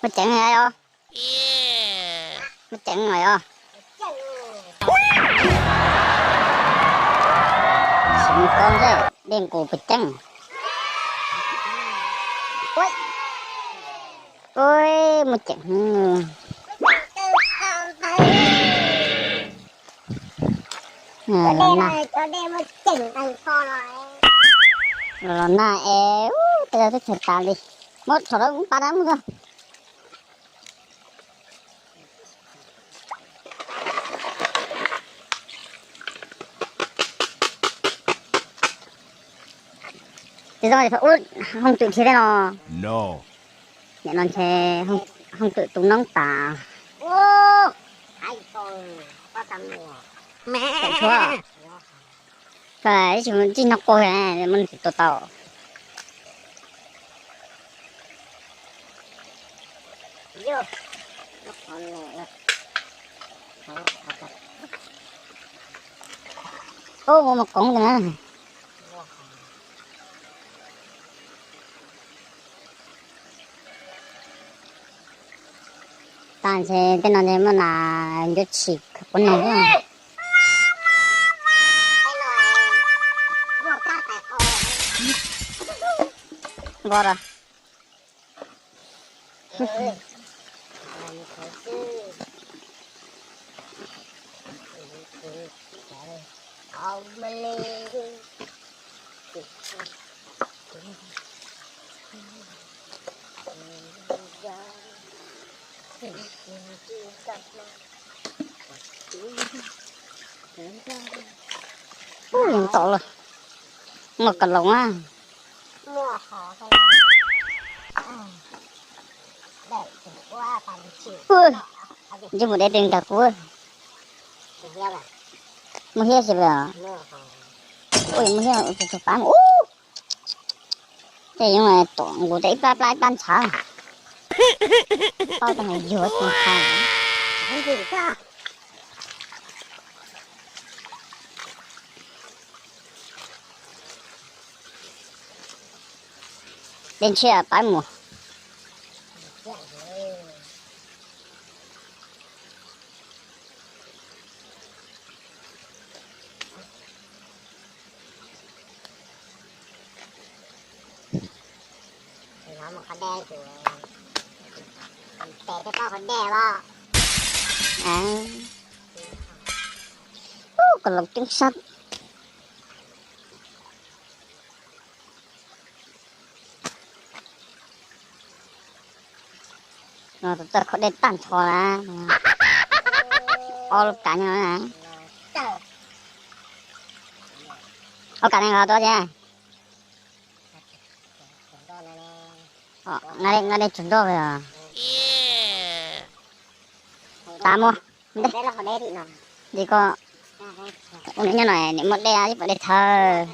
Muaj ceev os. Muaj ceev os. Sim koob seb dej nqus puas ceev. Ua, muaj ceev. Los nag, los nag es tej zaum twb tshav tas li. Muab tso rau pa dab mus. Ces zoo li ub, hooj twm thiab tej no. Nim no ntshe hooj twm tu noob tas. Tsuav, tsis nyob quas muab nws tua tau. Ub, muaj mos koov ntawm na. Tag ntshe tej no ntshe muaj nas ncuab tshis khaws quav noog. Npog rau. Ub, yeej tom lawm. Muaj kas loos na. Ntsej muag deb deb nkag kuv. Muaj hiab tsis pom? Ua muaj hiab, tsuag pab mus ub. Tej yoov tom nkaus tej ib plab plab ib plab ntshav. Paub tag yuav tsis ntshai. Dej ntshiab pab mus. Ub, kas loos ceeb sab. No txawj khaub dej tag nrho na. Ob lub kav no na. Ob kav neeg los tuaj thiab. Nqa dej tsug nroj os. Tas mus. Li ko, ua nyob no nim muaj dej, ib puas dej thawb.